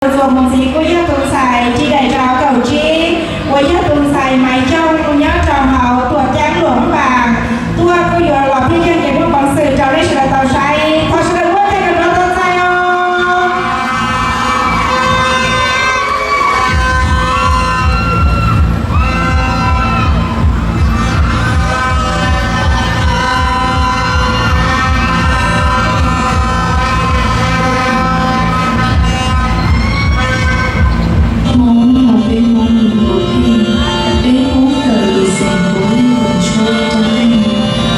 Txuas mus ntxiv kuj yog tus ntxhais Ris Daim Zau kaum tsib uas yog tus ntxhais Maiv Xyooj nyob rau hauv tuam ceeb Luam Vas tuaj kuj yuav los pheej yeej kev muaj peev xwm rau nej sawv daws tau saib. Thov sawv daws muab tej nrov tau txais os. Hmoob yog peb Hmoob mus ua pheej, peb Hmoob kawm lus xeem puav leej kom tshuab rab qeej,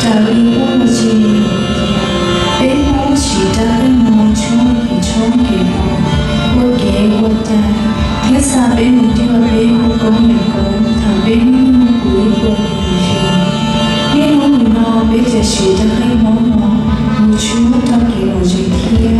raws li ua ua tse mus tiag. Peb Hmoob siv rab qeej no tshuab kev tshoob kev hmoov, ua kev ua cai, thiab xa peb mus cuag peb ua koob yam koob thaum peb hnub nyoog puv ib puas hlis xyoo. Niaj hnub nim no peb tseem siv rab qeej Hmoob no mus tshuab rau kev lom zem thiab.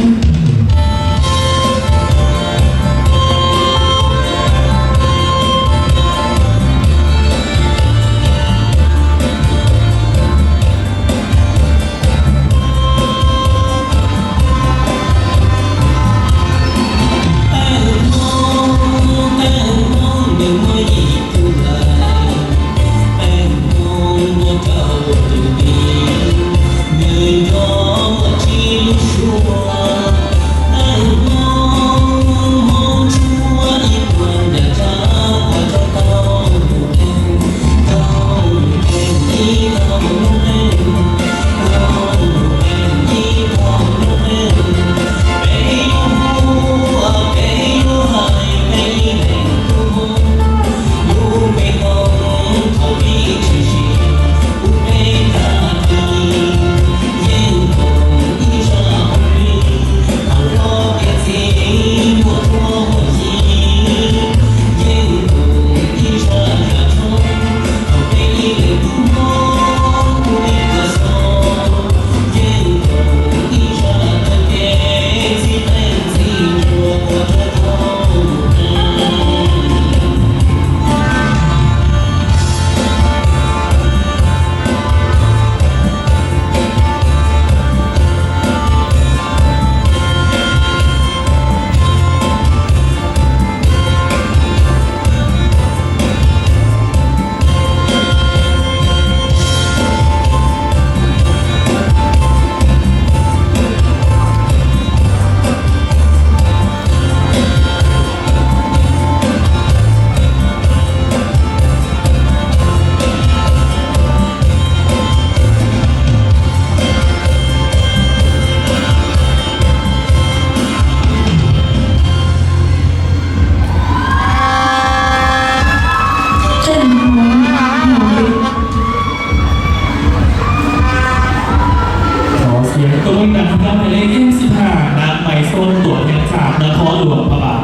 Thov sim tus mej dam hab maiv lej ib txhiab has nam Maiv Xyooj tuam Heev Tsam nab khob Luam Phas Npas.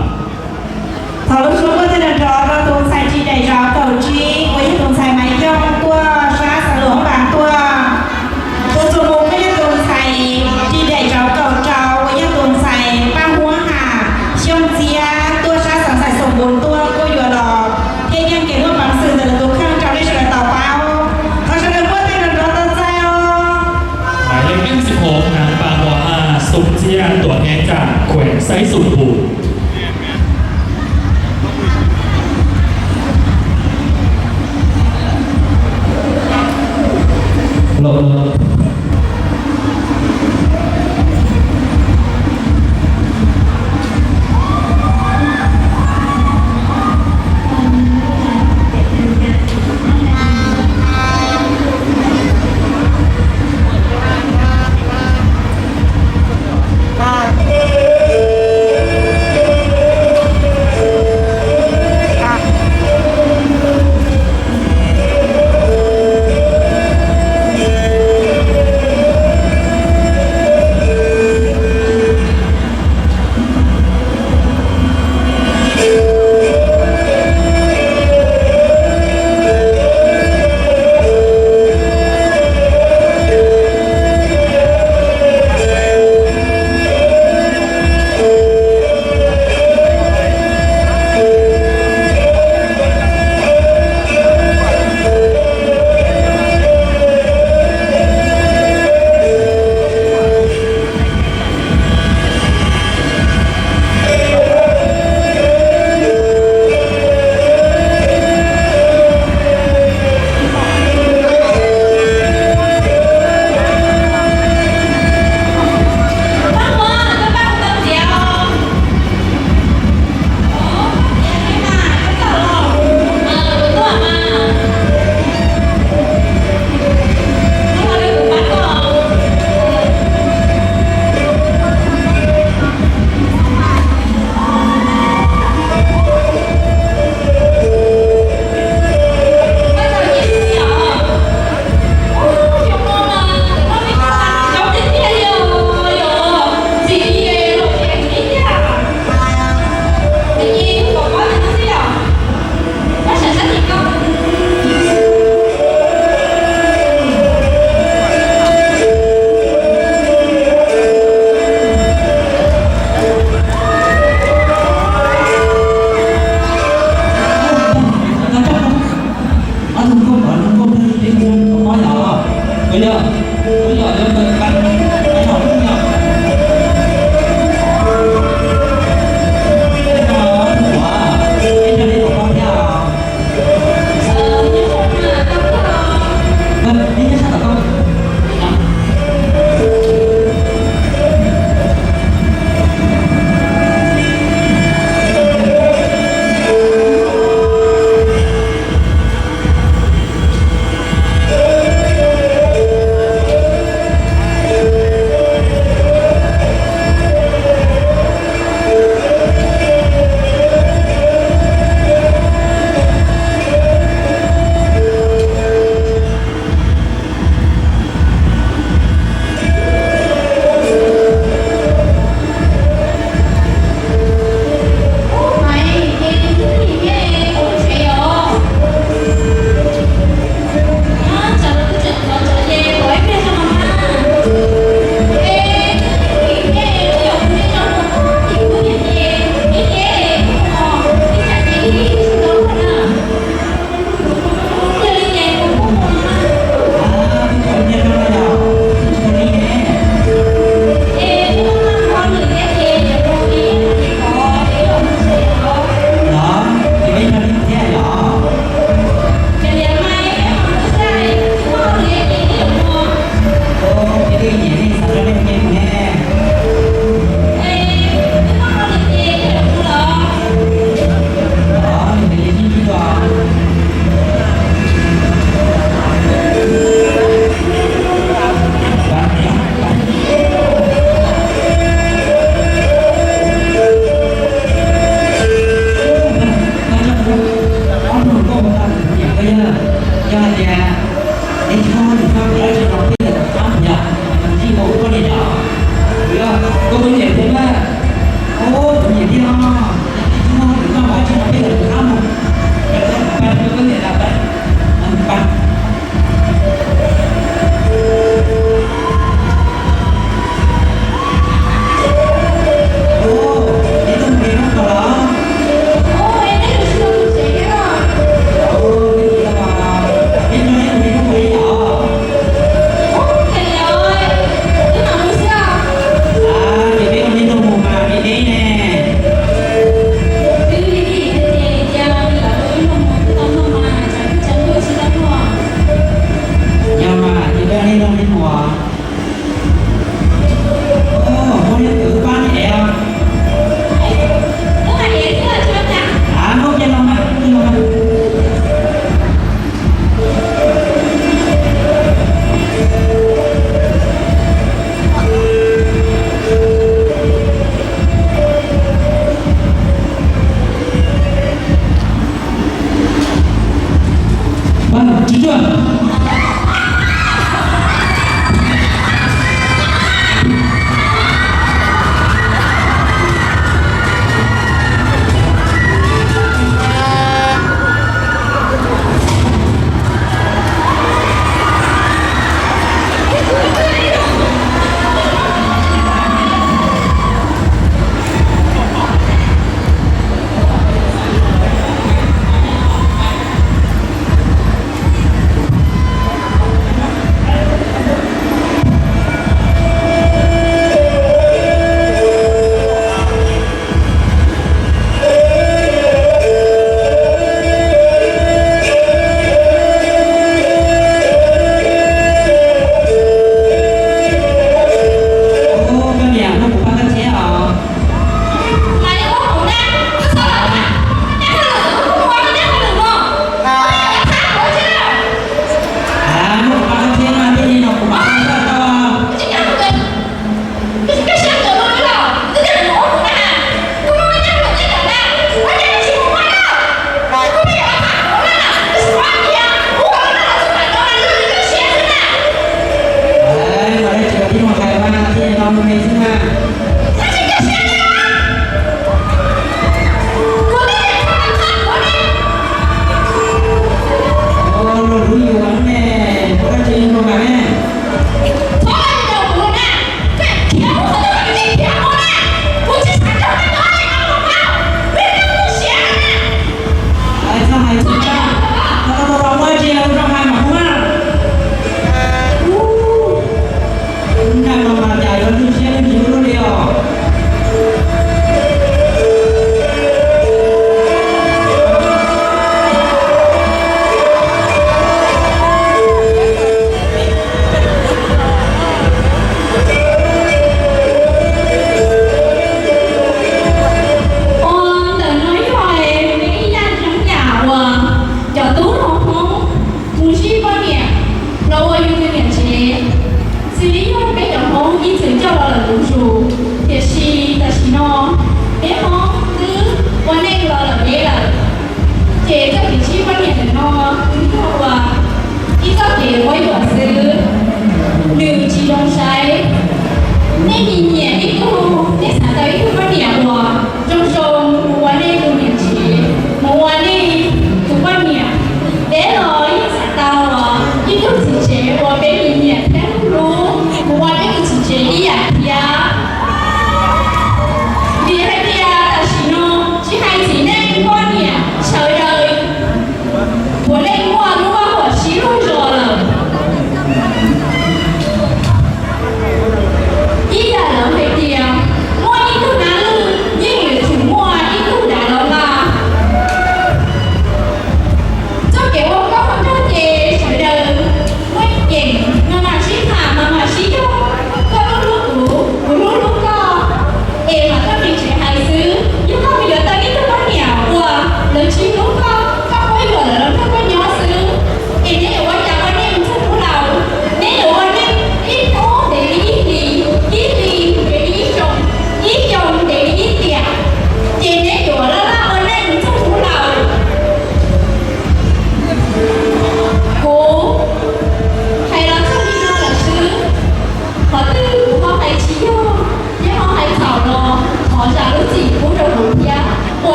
Thov lub suab muaj tej nrov rau tus ntxhais Ris Daim Zau kaum tsib uas yog tus ntxhais Maiv Xyooj tuaj sab xeev Luam Phas Npas tuaj. Tus txuas mus kuj yog tus ntxhais Ris Daim Zau kaum rau uas yog tus ntxhais Paj Huab Ham Xyooj Txiab tuaj sab xeev Xais Xoom Npum tuaj kuj yuav los pheej yeej kev muaj peev xwm ntawm lawv tus kheej rau nej sawv daws tau paub. Thov sawv daws muab tej nrov tau txais os. Maiv lej ib txhiab hov nam Paj Huab Ham Xyooj Txiab tuam Heev Tsam khueem Xais Xoom Npum.